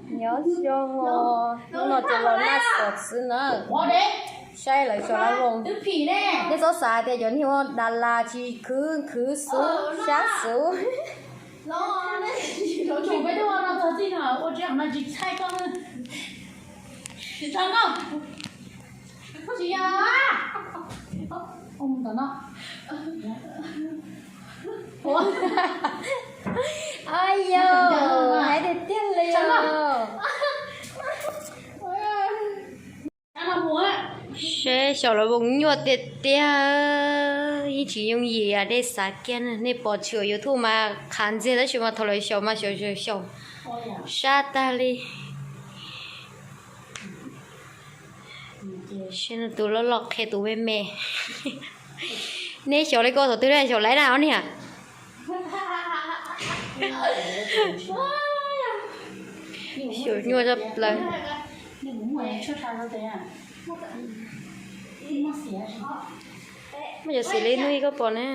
Nyob zoo os, hnub no ces los naj xov xwb na. Saib lawv xyov lawv voos. Nej txhob xav tias cov niag ua Das Las tsis khwv khwv xub sab xub. Ay yog, hais tiag tiag li os. Seb xyov lawv voos nyuaj tiag tiag, yeej tsis yooj yim li nej xav kiag. Nej pom tshwm YouTube mas qhav ntxiag, tab sis mas thaum lawv xyaum mas xyaum xyaum xyaum sab tag li. Seb tus loj loj qhia tus me me. Nej xyaum li ko thaum twg na, xyaum laib na ob niag. Xyaum nyuaj zog plaws. Muaj cov xim li hnub ib koj pom na.